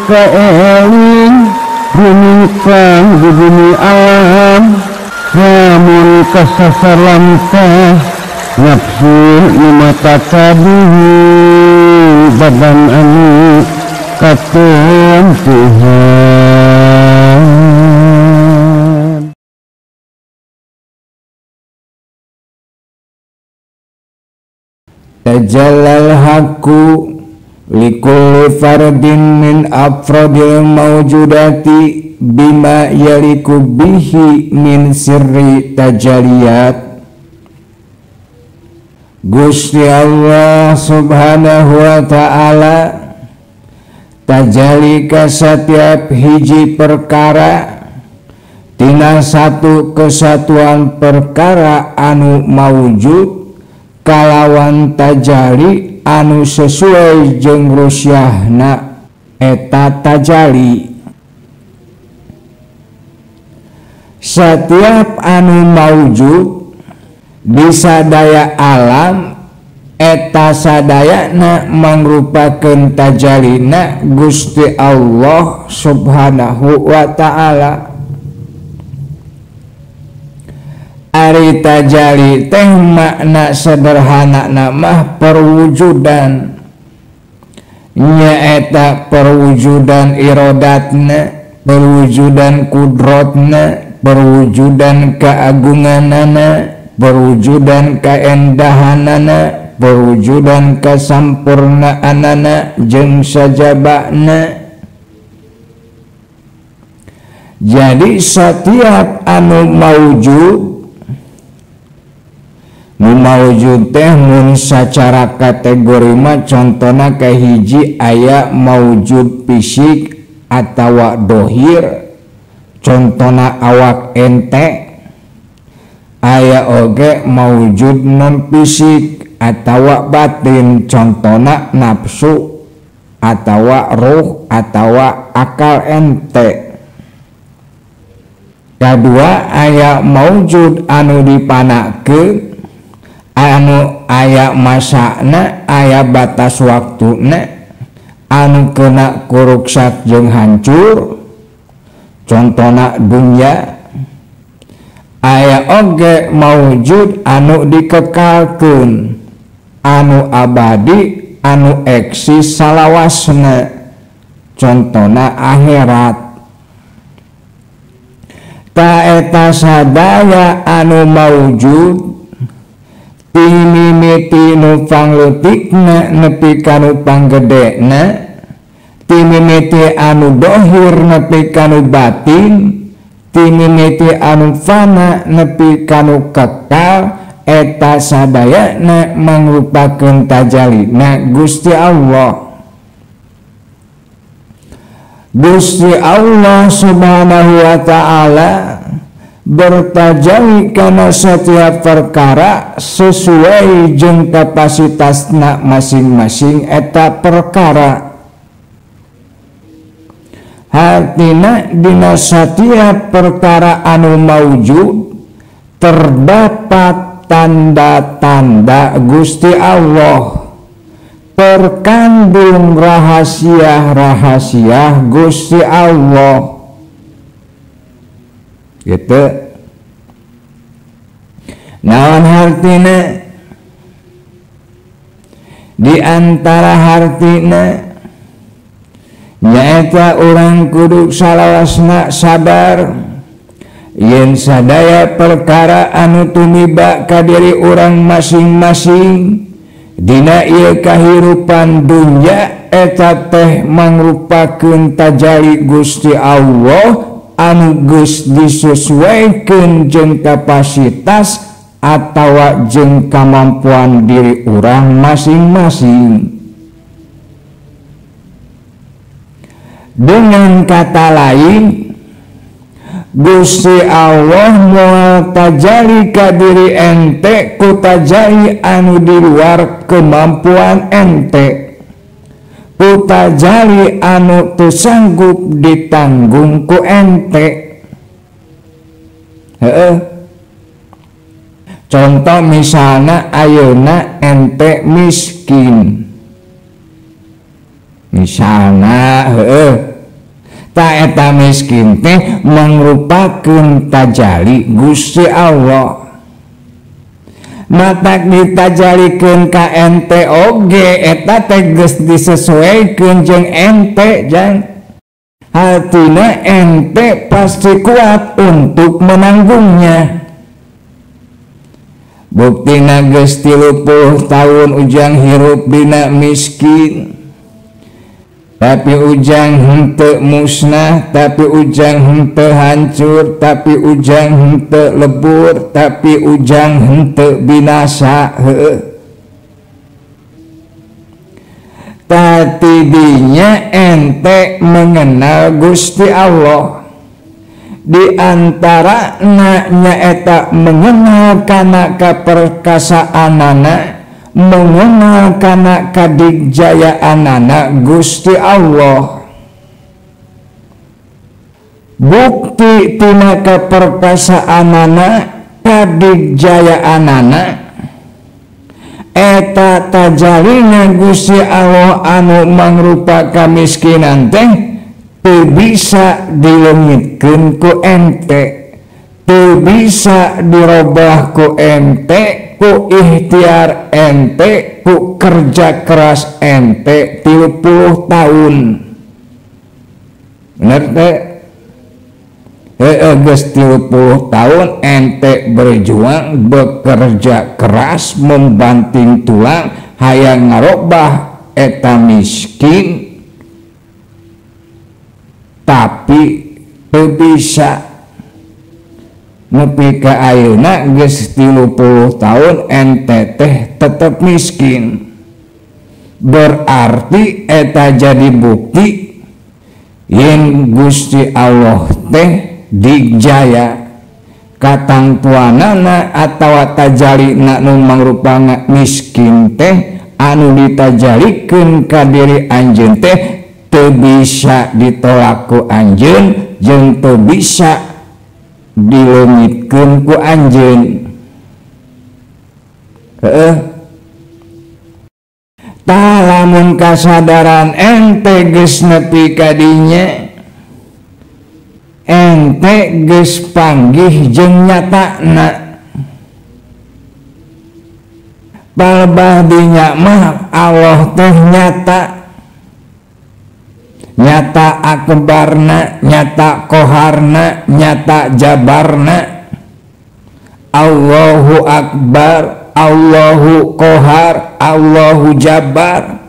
kaeling rumingkang di bumi alam lamun kasasar lamtah nafsu nu mata tabihi badan anu katempuhan. Tajallal haqqu likulli fardin min afradil mawjudati bima yaliku bihi min sirri tajaliyat. Gusti Allah subhanahu wa ta'ala tajali ka setiap hiji perkara tina satu kesatuan perkara anu maujud kalawan tajali anu sesuai jeung rusyahna eta tajali. Setiap anu maujud di sadaya alam eta sadayana mangrupakeun tajalina Gusti Allah subhanahu wa ta'ala. Ari tajali teh makna sederhana mah perwujudan, nyaeta perwujudan irodatna, perwujudan kudrotna, perwujudan keagunganana, perwujudan kaendahanana, perwujudan kasampurnaanana jeung sajabana. Jadi setiap anu maujud, maujud teh mun sacara kategori mah contona kahiji aya maujud fisik atawa dohir, contona awak ente. Aya oge maujud non fisik atawa batin, contona nafsu atawa ruh atawa akal ente. Kadua aya maujud anu dipanakeun, anu aya masana, aya batas waktuna, anu kena kuruksak jeung hancur, contona dunya. Aya oge maujud anu dikekalkeun, anu abadi, anu eksis salawasna, contona akhirat. Ta eta sadaya anu maujud timimiti nu panglutikna nepi kanu panggedena, timimiti anu dohir nepi kanu batin, timimiti anu fana nepi kanu kekal, eta sadayana mangrupakeun tajalina Gusti Allah. Gusti Allah subhanahu wa ta'ala bertajali kana setiap perkara sesuai jeung kapasitasna masing-masing eta perkara. Hartina dina setiap perkara anu maujud terdapat tanda-tanda Gusti Allah, terkandung rahasia-rahasia Gusti Allah. Gitu. Naon hartina? Di antara hartina nyaeta urang kudu salawasna sabar yen sadaya perkara anu tumiba ka diri urang masing-masing dina ieu kahirupan dunya eta teh mangrupakeun tajali Gusti Allah anu geus disesuaikeun jeung kapasitas atawa jeung kamampuan diri urang masing-masing. Dengan kata lain, Gusti Allah moal tajali ka diri ente ku tajali anu di luar kemampuan ente, ku tajali anu teu sanggup ditanggung ku ente. Heeh. Contoh misalna ayeuna ente miskin. Misalna heeh. Ta eta miskin teh mangrupakeun tajali Gusti Allah. Matak ditajalikeun ka ente oge eta teh geus disesuaikeun jeung ente jang. Hatina ente pasti kuat untuk menanggungnya. Buktina geus 30 tahun ujang hirup dina miskin. Tapi ujang henteu musnah, tapi ujang henteu hancur, tapi ujang henteu lebur, tapi ujang henteu binasa. Heueuh. Tatidinya ente mengenal Gusti Allah. Di antara nyaeta mengenal kana kaperkasaanana, mengenal kana kadigjayaanana Gusti Allah. Bukti tina kaperkasaanana, kadigjayaanana eta tajalina Gusti Allah anu mangrupa kamiskinan teh teu bisa dileungitkeun ku ente, teu bisa dirobah ku ente, ku ikhtiar ente, ku kerja keras ente 30 tahun. Bener teh? Heeh, geus 30 tahun ente berjuang, bekerja keras, membanting tulang hayang ngarobah eta miskin, tapi teu bisa. Nepi ka ayeuna geus 30 tahun ente teh tetep miskin. Berarti eta jadi bukti yen Gusti Allah teh digjaya katangtuanana atawa tajalina nu mangrupa miskin teh anu ditajalikeun ka diri anjeun teh teu bisa ditolak ku anjeun jeung teu bisa dileungitkeun ku anjeun. Heeh. Tah lamun kasadaran ente geus nepi ka dinya, ente geus panggih jeung nyatana. Palbah dinya mah Allah teh nyata, nyata akbarna, nyata koharna, nyata jabarna. Allahu akbar, Allahu kohar, Allahu jabar.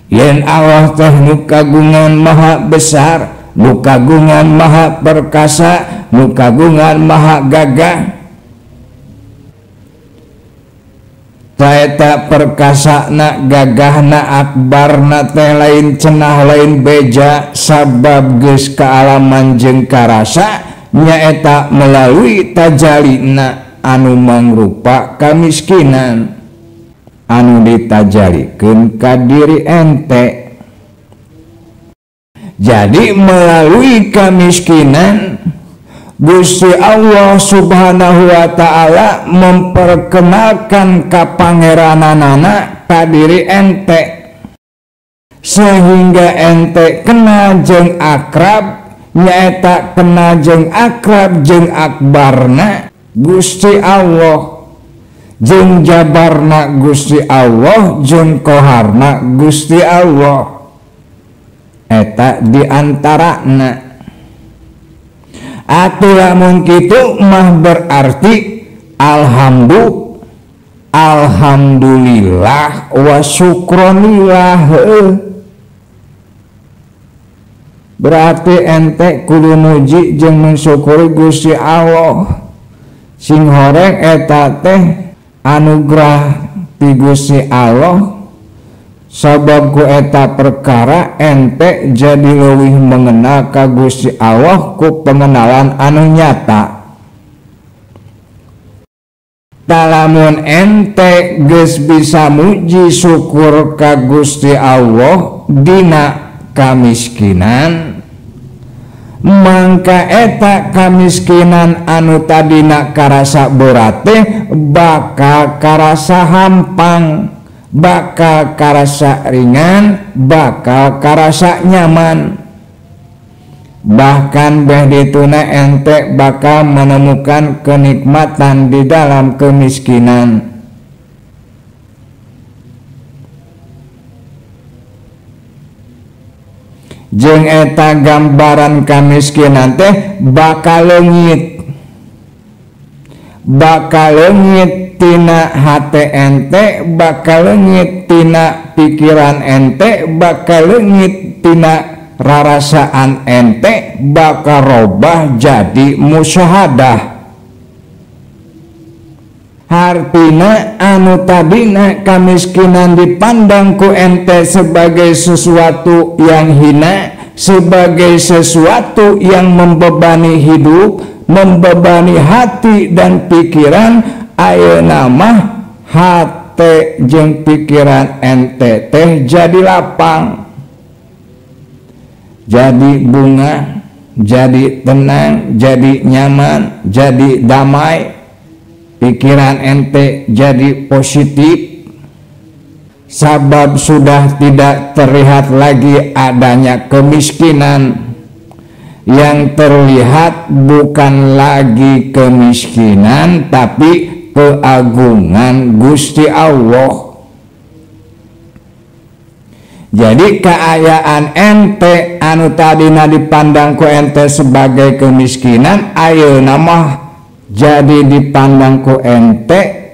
Yen Allah teh nu kagungan maha besar, nu kagungan maha perkasa, nu kagungan maha gagah. Taeta perkasana, gagahna, akbarna teh lain cenah lain beja, sabab geus kaalaman jeung karasa nyaeta melalui tajalina anu mangrupa kamiskinan anu ditajalikeun ka diri ente. Jadi melalui kemiskinan Gusti Allah Subhanahu wa ta'ala memperkenalkan kapangerananana ka diri ente, sehingga ente kenal jeung akrab, nyaeta kenal jeung akrab jeung akbarna Gusti Allah, jeung jabarna Gusti Allah, jeung koharna Gusti Allah. Eta diantarana. Atuh lamun kitu mah berarti alhamdulillah wa syukronillah. Berarti ente kudu muji jeung mensyukuri Gusti Allah. Sing horeng eta teh anugerah ti Gusti Allah. Sabab ku eta perkara ente jadi leuwih mengenal ka Gusti Allah ku pengenalan anu nyata. Talamun ente geus bisa muji syukur ka Gusti Allah dina kamiskinan, mangka eta kamiskinan anu tadina karasa berat teh bakal karasa hampang, bakal karasa ringan, bakal karasa nyaman. Bahkan beh dituna ente bakal menemukan kenikmatan di dalam kemiskinan. Jeung eta gambaran kamiskinan teh bakal leungit. Bakal leungit tina hate ente, bakal leungit tina pikiran ente, bakal leungit tina rarasaan ente, bakal robah jadi musyahadah. Hartina anu tadina kamiskinan dipandang ku ente sebagai sesuatu yang hina, sebagai sesuatu yang membebani hidup, membebani hati dan pikiran. Ayeuna mah hate jeung pikiran ente teh jadi lapang, jadi bunga, jadi tenang, jadi nyaman, jadi damai. Pikiran ente jadi positif, sabab sudah tidak terlihat lagi adanya kemiskinan. Yang terlihat bukan lagi kemiskinan, tapi keagungan Gusti Allah. Jadi keayaan ente anu tadina dipandang ku ente sebagai kemiskinan, ayeuna mah jadi dipandang ku ente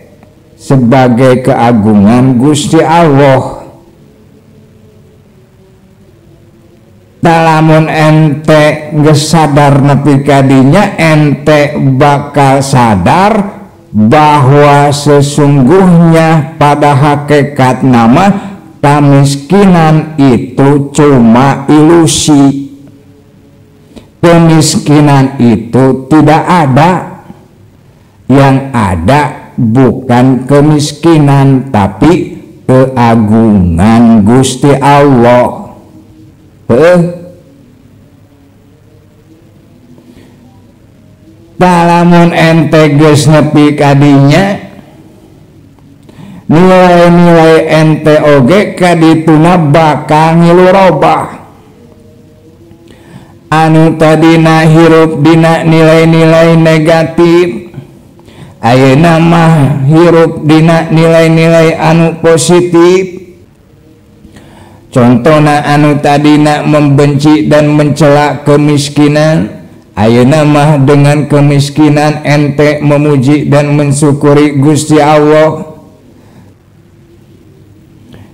sebagai keagungan Gusti Allah. Lamun ente geus sadar nepi ka dinya, ente bakal sadar bahwa sesungguhnya pada hakikat nama kemiskinan itu cuma ilusi. Kemiskinan itu tidak ada. Yang ada bukan kemiskinan, tapi keagungan Gusti Allah. Lamun ente geus nepi ka dinya, nilai-nilai ente oge kadituna bakal ngilu robah. Anu tadina hirup dina nilai-nilai negatif, ayeuna mah hirup dina nilai-nilai anu positif. Contohna anu tadina membenci dan mencela kemiskinan, ayeuna mah dengan kemiskinan ente memuji dan mensyukuri Gusti Allah.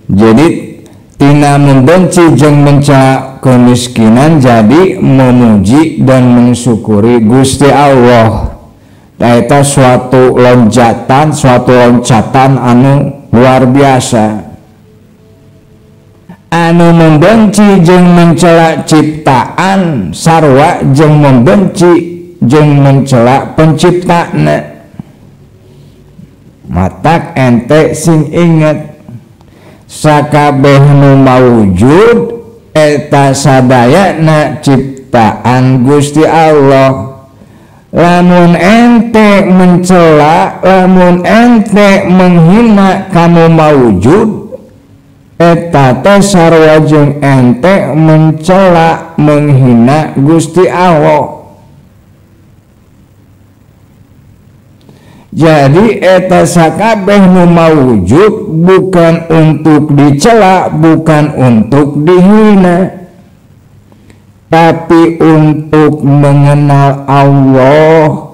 Jadi tina membenci jeung mencela kemiskinan jadi memuji dan mensyukuri Gusti Allah. Eta suatu loncatan anu luar biasa. Anu membenci jeung mencela ciptaan sarua jeung membenci jeung mencela penciptana. Matak ente sing inget, sakabeh nu maujud eta sadayana ciptaan Gusti Allah. Lamun ente mencela, lamun ente menghina kamu maujud, eta teh sarua jeung ente mencela menghina Gusti Allah. Jadi eta sakabeh nu maujud bukan untuk dicela, bukan untuk dihina, tapi untuk mengenal Allah.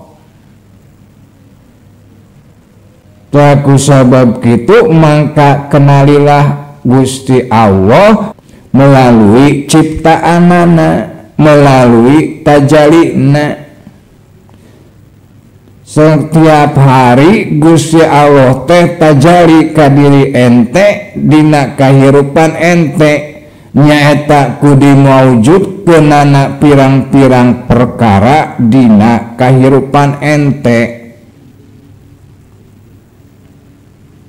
Ku sabab kitu mangka kenalilah Gusti Allah melalui ciptaanana, melalui tajalina. Setiap hari Gusti Allah teh tajali ka diri ente dina kahirupan ente, nyaeta ku dimaujudkeunana pirang-pirang perkara dina kahirupan ente.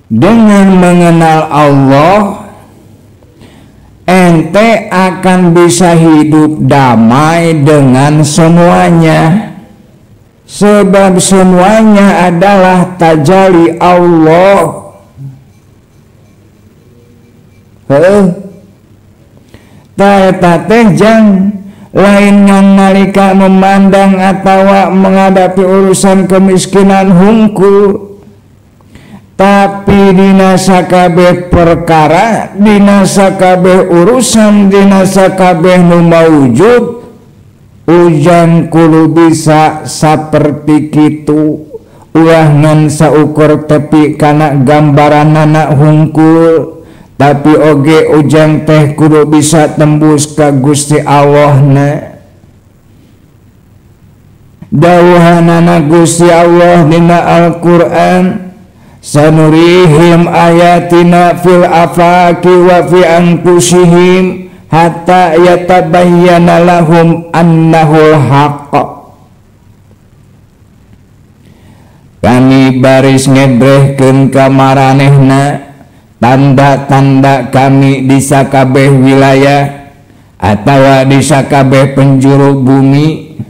Dengan mengenal Allah, ente akan bisa hidup damai dengan semuanya. Sebab semuanya adalah tajali Allah. Heuh. Eta teh jang Lain ngan nalika memandang atawa menghadapi urusan kemiskinan hungkul, tapi dina sakabeh perkara, dina sakabeh urusan, dina sakabeh nu maujud ujang kudu bisa saperti kitu. Ulah ngan saukur tepi kana gambaranana hungkul, tapi oge ujang teh kudu bisa tembus ka Gusti Allahna. Dawuhanana Gusti Allah dina Al-Qur'an, sanurihim ayatina fil afaqi wa fi anfusihim hatta yatabayyana lahum annahul haqq. Kami baris ngebrehkeun ka maranehna tanda-tanda kami di sakabeh wilayah atawa di sakabeh penjuru bumi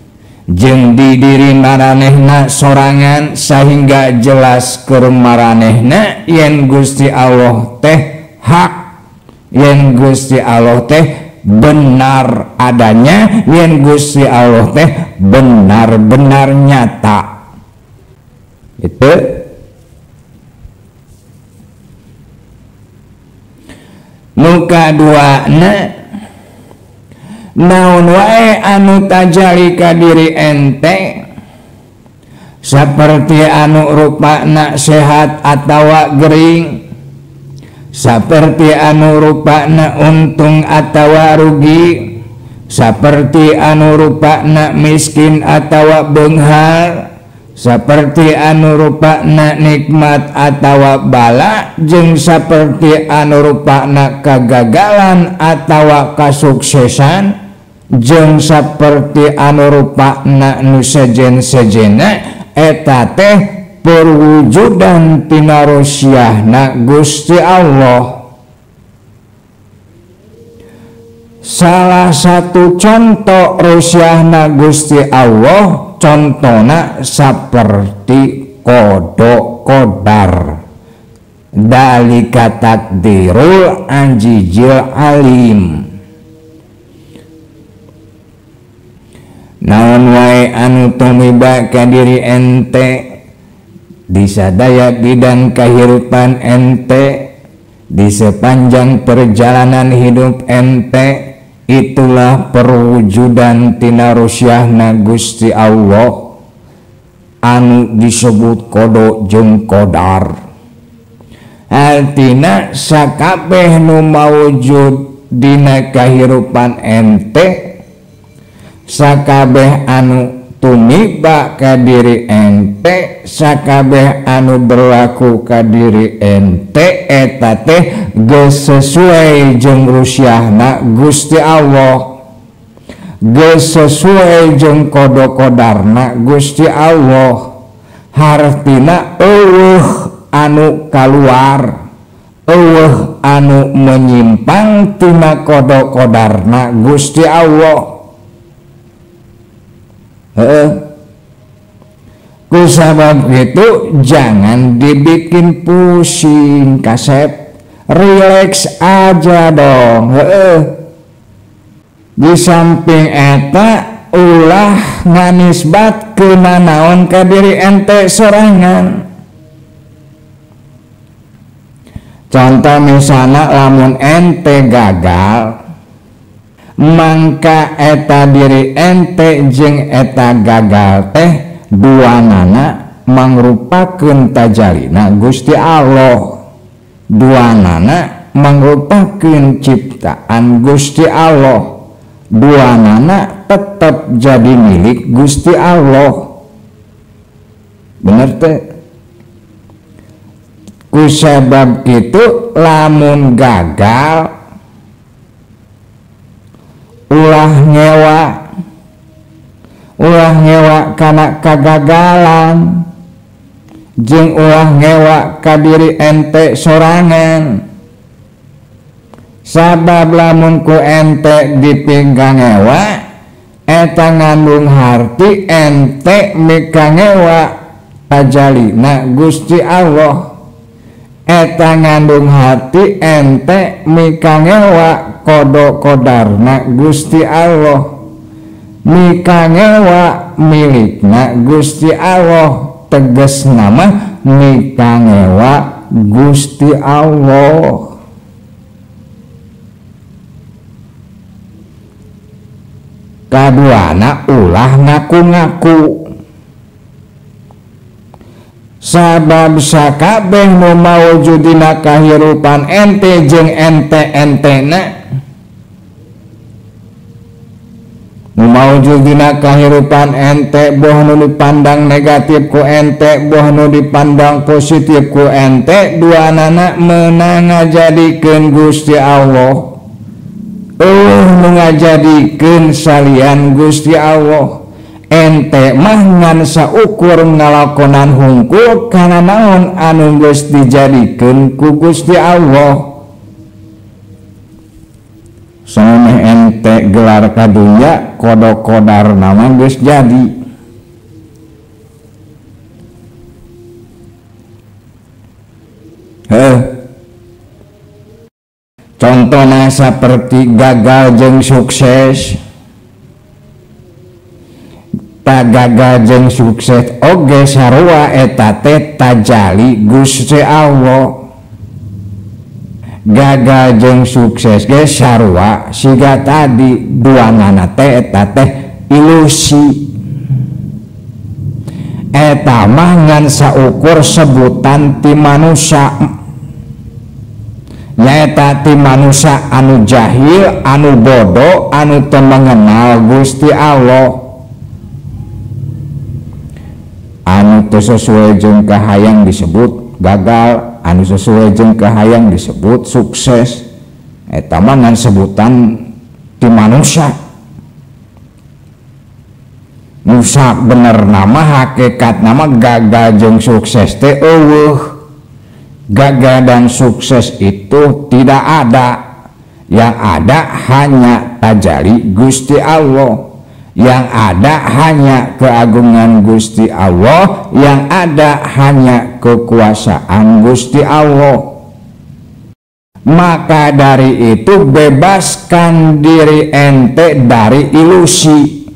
jeung di diri maranehna sorangan, sehingga jelas keur maranehna yen Gusti Allah teh hak, yen Gusti Allah teh benar adanya, yen Gusti Allah teh benar-benar nyata. Itu muka dua na naon wae anu tajali ka diri ente saperti anu rupana sehat atawa gering, saperti anu rupana untung atawa rugi, saperti anu rupana miskin atawa beunghar, saperti anu rupana nikmat atawa bala, jeung saperti anu rupana kegagalan atawa kasuksesan, jeung saperti anu rupana nu sejen-sejena, eta teh perwujudan tina rusyahna Gusti Allah. Salah satu contoh rusyahna Gusti Allah contona seperti kodok kodar. Dalika takdirul anjijil alim. Naon wae anu tumiba ka diri ente di sadaya bidang kahirupan ente, di sepanjang perjalanan hidup ente, itulah perwujudan tina rusyahna Gusti Allah anu disebut kodok jeung kodar. Artina sakabeh nu maujud dina kahirupan ente, sakabeh anu tumiba ka diri ente, sakabeh anu berlaku ka diri ente, eta teh geus sesuai jeung rusyahna Gusti Allah, geus sesuai jeung kodo kodarna Gusti Allah. Hartina eueuh anu kaluar, eueuh anu menyimpang tina kodo kodarna Gusti Allah. Kusabab itu jangan dibikin pusing kasep, relax aja dong. Di samping eta ulah nganisbat ke nanaon ka diri ente sorangan. Contoh misalnya lamun ente gagal, mangka eta diri ente jeung eta gagal teh duanana mangrupakeun tajalina Gusti Allah, duanana mangrupakeun ciptaan Gusti Allah, duanana tetap jadi milik Gusti Allah. Bener teh? Kusabab kitu lamun gagal ulah ngewa, ulah ngewa kana kagagalan, jeung ulah ngewa ka diri ente sorangan. Sabab lamun ku ente dipinggang ngewa, eta ngandung harti ente mika ngewa tajalina Gusti Allah. Eta ngandung hati ente mika ngewa kodo kodarna Gusti Allah. Mikangewa milikna Gusti Allah, tegas nama mikangewa Gusti Allah. Kaduana ulah ngaku-ngaku, sabab sakabeh nu maujudina kahirupan ente jeung ente-entena, nu maujudina kahirupan ente boh nu dipandang negatif ku ente, boh nu dipandang positif ku ente, duanana meunang ngajadikeun Gusti Allah, nu ngajadikeun salian Gusti Allah. Ente mah ngan saukur ngalakonan hungkul kana naon anu geus dijadikeun ku Gusti Allah. Samemeh ente gelar ka dunya kodo kodar nama geus jadi. Heuh. Contohna saperti gagal jeung sukses. Gagal jeung sukses oge sarua eta teh tajali Gusti Allah. Gagal jeung sukses ge sarua siga tadi, duanana teh eta teh ilusi. Eta mah ngan saukur sebutan ti manusia, nyaeta ti manusia anu jahil, anu bodoh, anu teu mengenal Gusti Allah, anu teu sesuai jeung kahayang disebut gagal, anu sesuai jeung kahayang disebut sukses. Eta mah ngan sebutan ti manusia. Nusa bener nama hakikat nama gagal jeung sukses teh eueuh. Gagal dan sukses itu tidak ada. Yang ada hanya tajali Gusti Allah. Yang ada hanya keagungan Gusti Allah, yang ada hanya kekuasaan Gusti Allah. Maka dari itu bebaskan diri ente dari ilusi.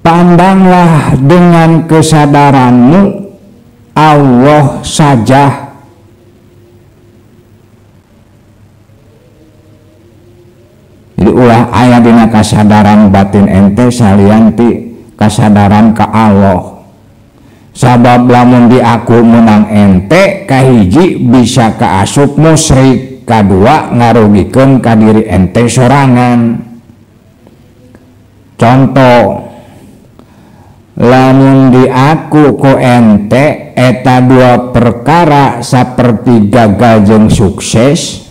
Pandanglah dengan kesadaranmu Allah saja. Jadi ulah aya dina kasadaran batin ente salian ti kasadaran ka Allah. Sabab lamun diaku menang ente kahiji bisa kaasup musyrik, kadua ngarugikeun ka diri ente sorangan. Contoh, lamun diaku ku ente eta dua perkara saperti gagal jeung sukses,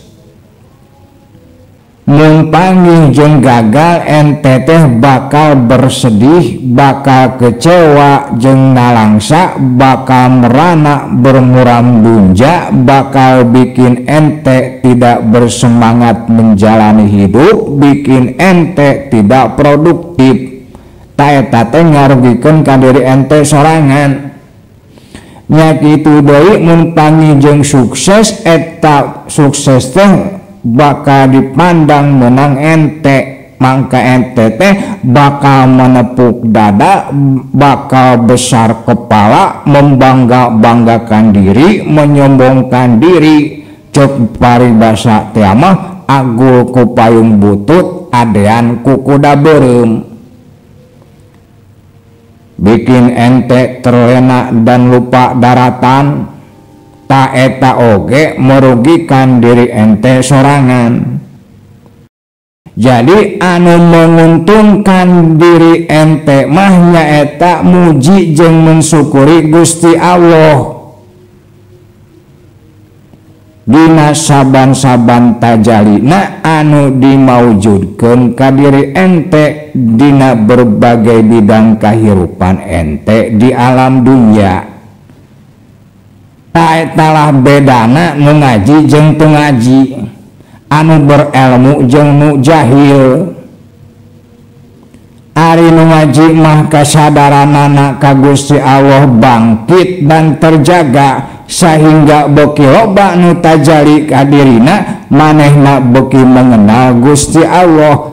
mun panggih jeung gagal ente teh bakal bersedih, bakal kecewa jeung nalangsa, bakal merana bermuram dunja, bakal bikin ente tidak bersemangat menjalani hidup, bikin ente tidak produktif. Ta eta teh ngarugikeun ka diri ente sorangan. Nya kitu deui mun panggih jeung sukses, eta sukses teh bakal dipandang menang ente, mangka ente teh bakal menepuk dada, bakal besar kepala, membangga-banggakan diri, menyombongkan diri. Cek paribasa teh mah agul ku payung butut, adean ku kuda beureum. Bikin ente terlena dan lupa daratan. Ta eta oge merugikan diri ente sorangan. Jadi anu menguntungkan diri ente mah nyaeta muji jeung mensyukuri Gusti Allah dina saban-saban tajalina anu dimaujudkeun ka diri ente dina berbagai bidang kahirupan ente di alam dunia. Ta eta lah bedana nu ngaji jeung teu ngaji, anu berilmu jeung nu jahil. Ari nu ngaji mah kasadaranana ka Gusti Allah bangkit dan terjaga sehingga beuki loba nu tajali ka dirina, manehna beuki mengenal Gusti Allah.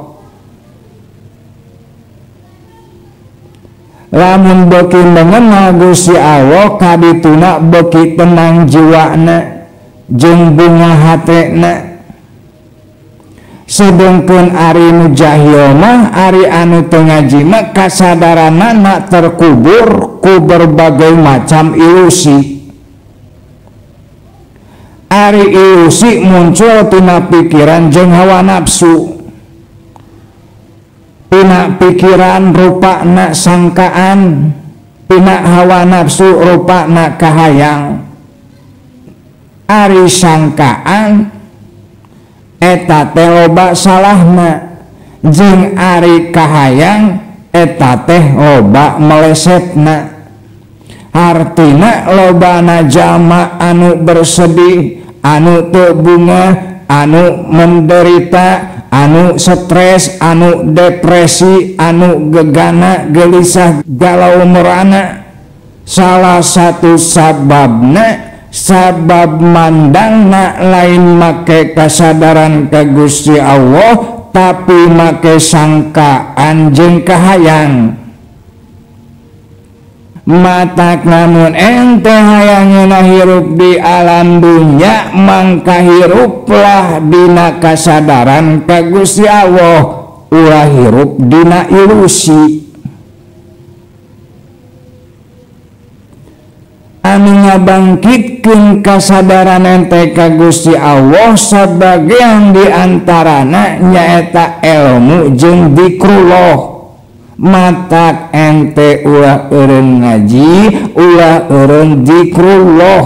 Lamun beuki mengenal Gusti Allah kadituna beuki tenang jiwana jeung bunga hatena. Sedengkeun ari nu jahil mah, ari anu teu ngaji mah kasadaranana terkubur ku berbagai macam ilusi. Ari ilusi muncul tina pikiran jeung hawa nafsu. Tina pikiran rupana sangkaan, tina hawa nafsu rupana kahayang. Ari sangkaan eta teh loba salahna, jeung ari kahayang eta teh loba melesetna. Artina lobana jalma anu bersedih, anu teu bunga, anu menderita, anu stres, anu depresi, anu gegana, gelisah, galau merana. Salah satu sababna, sabab mandangna lain make kasadaran ka Gusti Allah, tapi make sangkaan jeung kahayang. Matak namun ente hayangna hirup di alam dunya, mangka hiruplah dina kasadaran ka Gusti Allah, ulah hirup dina ilusi. Anu ngabangkitkeun kasadaran ente ka Gusti Allah sabagian di antarana nyaeta ilmu jeung zikrullah. Matak ente ulah eureun ngaji, ulah eureun zikrullah,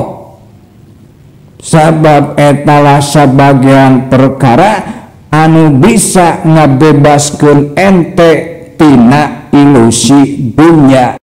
sabab etalah sabagian perkara anu bisa ngabebaskeun ente tina ilusi dunya.